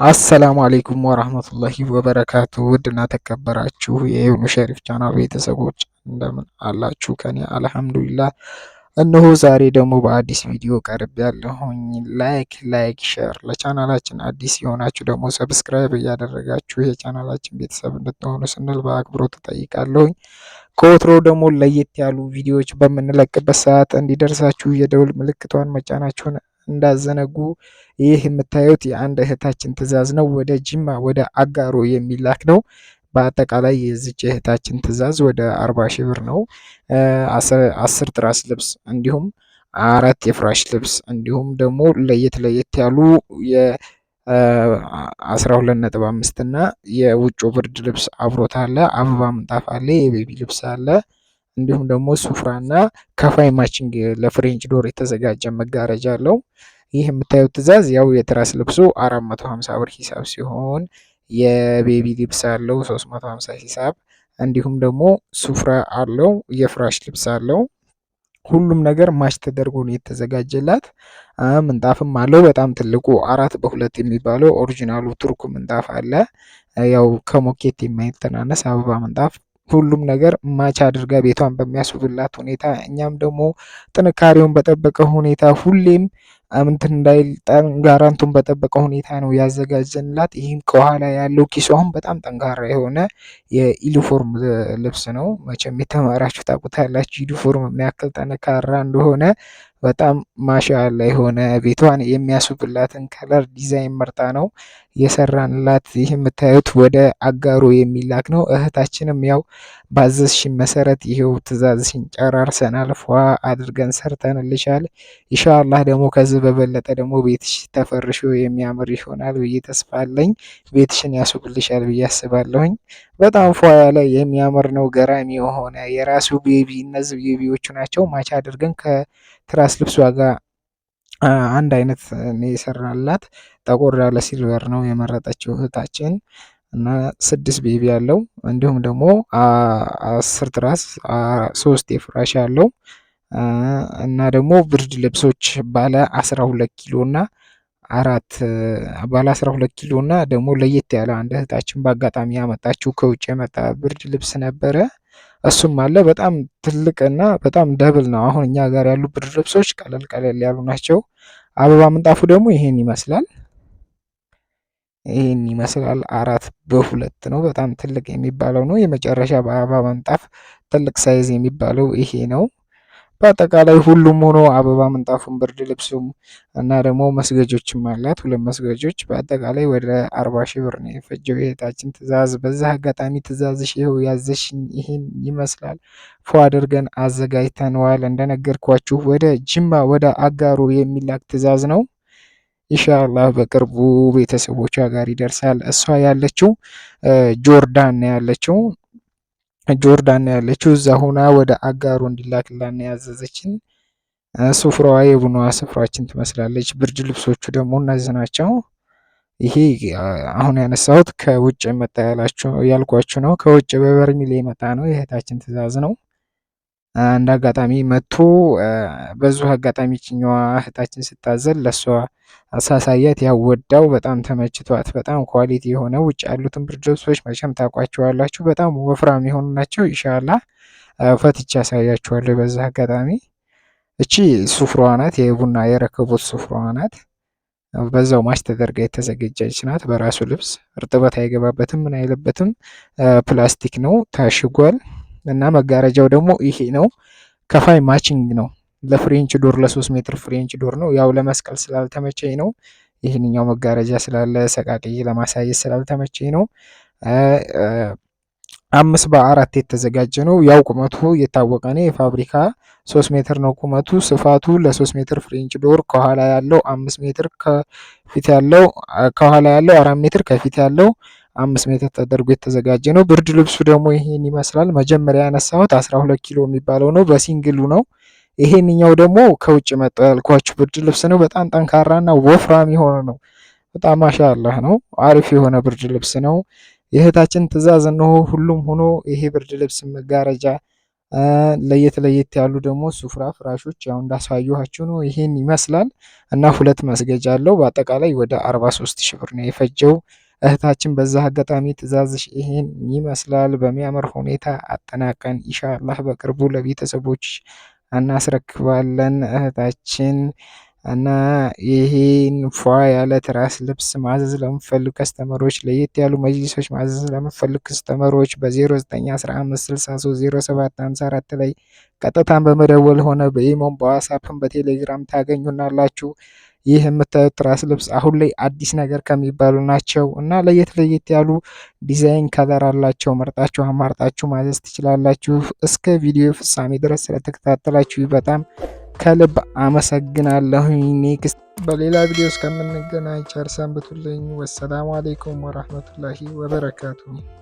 አሰላሙ አሌይኩም ወራህመቱላሂ ወበረካቱ። ውድና ተከበራችሁ የኢብኑ ሸሪፍ ቻናል ቤተሰቦች እንደምን አላችሁ? ከኔ አልሐምዱሊላህ። እነሆ ዛሬ ደግሞ በአዲስ ቪዲዮ ቀርቤያለሁኝ። like like share፣ ለቻናላችን አዲስ የሆናችሁ ደግሞ subscribe እያደረጋችሁ የቻናላችን ቤተሰብ እንድትሆኑ ስንል በአክብሮት እጠይቃለሁኝ። ከወትሮ ደግሞ ለየት ያሉ ቪዲዮዎች በምንለቅበት ሰዓት እንዲደርሳችሁ የደውል ምልክቷን መጫናችሁን እንዳትዘነጉ። ይህ የምታዩት የአንድ እህታችን ትዕዛዝ ነው። ወደ ጅማ ወደ አጋሮ የሚላክ ነው። በአጠቃላይ የዚች እህታችን ትዕዛዝ ወደ 40 ሺህ ብር ነው። 10 ትራስ ልብስ እንዲሁም አራት የፍራሽ ልብስ እንዲሁም ደግሞ ለየት ለየት ያሉ የ12.5 እና የውጭ ብርድ ልብስ አብሮት አለ። አበባ ምንጣፍ አለ። የ baby ልብስ አለ። እንዲሁም ደግሞ ሱፍራና ከፋይ matching ለ French door የተዘጋጀ መጋረጃ አለው። ይህ የምታዩት ትዕዛዝ ያው የትራስ ልብሱ 450 ብር ሂሳብ ሲሆን የ baby ልብስ አለው 350 ሂሳብ፣ እንዲሁም ደግሞ ሱፍራ አለው፣ የፍራሽ ልብስ አለው። ሁሉም ነገር match ተደርጎ ነው የተዘጋጀላት። ምንጣፍም አለው። በጣም ትልቁ 4 በ2 የሚባለው original ኡ ቱርክ ምንጣፍ አለ። ያው ከሞኬት የማይተናነስ አበባ ምንጣፍ፣ ሁሉም ነገር match አድርጋ ቤቷን በሚያስውብላት ሁኔታ፣ እኛም ደግሞ ጥንካሬውን በጠበቀ ሁኔታ፣ ሁሌም እንትን እንዳይል guarantee ውን በጠበቀ ሁኔታ ነው ያዘጋጀንላት። ይህም ከኋላ ያለው ኪሱ አሁን በጣም ጠንካራ የሆነ የዩኒፎርም ልብስ ነው። መቼም የተማራችሁ ታውቁታላችሁ ዩኒፎርም ምን ያክል ጠንካራ እንደሆነ። በጣም ማሻአላ የሆነ ቤቷን የሚያስውብላትን color ዲዛይን መርጣ ነው የሰራንላት። ይህ የምታዩት ወደ አጋሮ የሚላክ ነው። እህታችንም ያው ባዘዝሽን መሰረት ይሄው ትእዛዝሽን ጨራርሰናል፣ ፏ አድርገን ሰርተንልሻል። ኢንሻአላህ ደግሞ ከዚህ በበለጠ ደግሞ ቤትሽ ተፈርሾ የሚያምር ይሆናል ብዬ ተስፋ አለኝ። ቤትሽን ያስውብልሻል ብዬ አስባለሁኝ። በጣም ፏ ያለ የሚያምር ነው። ገራሚ የሆነ የራሱ baby፣ እነዚህ baby ዎቹ ናቸው። match አድርገን ከትራስ ልብሷ ጋር አንድ አይነት ነው የሰራላት። ጠቆር ያለ silver ነው የመረጠችው እህታችን እና ስድስት baby ያለው፣ እንዲሁም ደግሞ 10 ትራስ፣ ሶስት የፍራሽ አለው እና ደግሞ ብርድ ልብሶች ባለ 12 ኪሎ እና አራት ባለ 12 ኪሎ እና ደግሞ ለየት ያለ አንድ እህታችን በአጋጣሚ ያመጣችው ከውጭ የመጣ ብርድ ልብስ ነበረ። እሱም አለ። በጣም ትልቅ እና በጣም double ነው። አሁን እኛ ጋር ያሉ ብርድ ልብሶች ቀለል ቀለል ያሉ ናቸው። አበባ ምንጣፉ ደግሞ ይሄን ይመስላል። ይሄን ይመስላል። 4 በ2 ነው። በጣም ትልቅ የሚባለው ነው። የመጨረሻ በአበባ ምንጣፍ ትልቅ size የሚባለው ይሄ ነው። በአጠቃላይ ሁሉም ሆኖ አበባ ምንጣፉን፣ ብርድ ልብሱም እና ደግሞ መስገጆችም አላት፣ ሁለት መስገጆች። በአጠቃላይ ወደ 40 ሺህ ብር ነው የፈጀው የእህታችን ትዕዛዝ። በዛ አጋጣሚ ትዕዛዝሽ ይኸው ያዘሽኝ ይህን ይመስላል። ፎ አድርገን አዘጋጅተነዋል። እንደነገርኳችሁ ወደ ጅማ ወደ አጋሮ የሚላክ ትዕዛዝ ነው። ኢንሻአላህ በቅርቡ ቤተሰቦቿ ጋር ይደርሳል። እሷ ያለችው ጆርዳን ነው ያለችው። ጆርዳን ነው ያለችው። እዛ ሆና ወደ አጋሮ እንዲላክላት ነው ያዘዘችን። ሱፍራዋ የቡናዋ ስፍራችን ትመስላለች። ብርድ ልብሶቹ ደግሞ እነዚህ ናቸው። ይሄ አሁን ያነሳሁት ከውጭ የመጣ ያልኳችሁ ነው። ከውጭ በበርሚል የመጣ ነው። የእህታችን ትዕዛዝ ነው። እንደ አጋጣሚ መጥቶ በዚሁ አጋጣሚ ችኛዋ እህታችን ስታዘል ለእሷ አሳሳያት ያወዳው በጣም ተመችቷት፣ በጣም quality የሆነ፣ ውጭ ያሉትን ብርድ ልብሶች መቼም ታውቋቸዋላችሁ። በጣም ወፍራም የሆኑ ናቸው። ኢንሻአላህ ፈትቼ ያሳያችኋለሁ። በዛ አጋጣሚ እቺ ሱፍሯ ናት፣ የቡና የረከቦት ሱፍሯ ናት። በዛው match ተደርጋ የተዘጋጀች ናት። በራሱ ልብስ እርጥበት አይገባበትም፣ ምን አይልበትም። ፕላስቲክ ነው፣ ታሽጓል። እና መጋረጃው ደግሞ ይሄ ነው። ከፋይ matching ነው። ለ French door፣ ለ3 ሜትር French door ነው። ያው ለመስቀል ስላልተመቸኝ ነው። ይህንኛው መጋረጃ ስላለ ሰቃቅዬ ለማሳየት ስላልተመቸኝ ነው። 5 በ4 የተዘጋጀ ነው። ያው ቁመቱ የታወቀ ነው። የፋብሪካ 3 ሜትር ነው ቁመቱ። ስፋቱ ለ3 ሜትር French door ከኋላ ያለው 5 ሜትር፣ ከፊት ያለው፣ ከኋላ ያለው 4 ሜትር፣ ከፊት ያለው 5 ሜትር ተደርጎ የተዘጋጀ ነው። ብርድ ልብሱ ደግሞ ይሄን ይመስላል። መጀመሪያ ያነሳሁት 12 ኪሎ የሚባለው ነው። በ single ኡ ነው። ይሄንኛው ደግሞ ከውጭ መጣ ያልኳችሁ ብርድ ልብስ ነው። በጣም ጠንካራና ወፍራም የሆነ ነው። በጣም ማሻአላህ ነው። አሪፍ የሆነ ብርድ ልብስ ነው። የእህታችን ትዕዛዝ እነሆ ሁሉም ሆኖ ይሄ ብርድ ልብስ፣ መጋረጃ፣ ለየት ለየት ያሉ ደግሞ ሱፍራ ፍራሾች ያው እንዳሳየኋችሁ ነው። ይሄን ይመስላል እና ሁለት መስገጃ አለው። በአጠቃላይ ወደ 43 ሺህ ብር ነው የፈጀው። እህታችን በዛ አጋጣሚ ትዕዛዝሽ ይሄን ይመስላል። በሚያምር ሁኔታ አጠናቀን ኢንሻአላህ በቅርቡ ለቤተሰቦች እናስረክባለን እህታችን። እና ይሄን ፏ ያለ ትራስ ልብስ ማዘዝ ለምትፈልጉ customer ኦች፣ ለየት ያሉ መጅሊሶች ማዘዝ ለምትፈልጉ customer ኦች በ0915630754 ላይ ቀጥታን በመደወል ሆነ በኢሞም በዋትስአፕም በቴሌግራም ታገኙናላችሁ። ይህ የምታዩት ትራስ ልብስ አሁን ላይ አዲስ ነገር ከሚባሉ ናቸው እና ለየት ለየት ያሉ ዲዛይን color አላቸው። መርጣችሁ አማርጣችሁ ማዘዝ ትችላላችሁ። እስከ ቪዲዮ ፍጻሜ ድረስ ስለተከታተላችሁ በጣም ከልብ አመሰግናለሁ። Next በሌላ ቪዲዮ እስከምንገናኝ ቸር ሰንብቱልኝ። والسلام عليكم ورحمة الله وبركاته።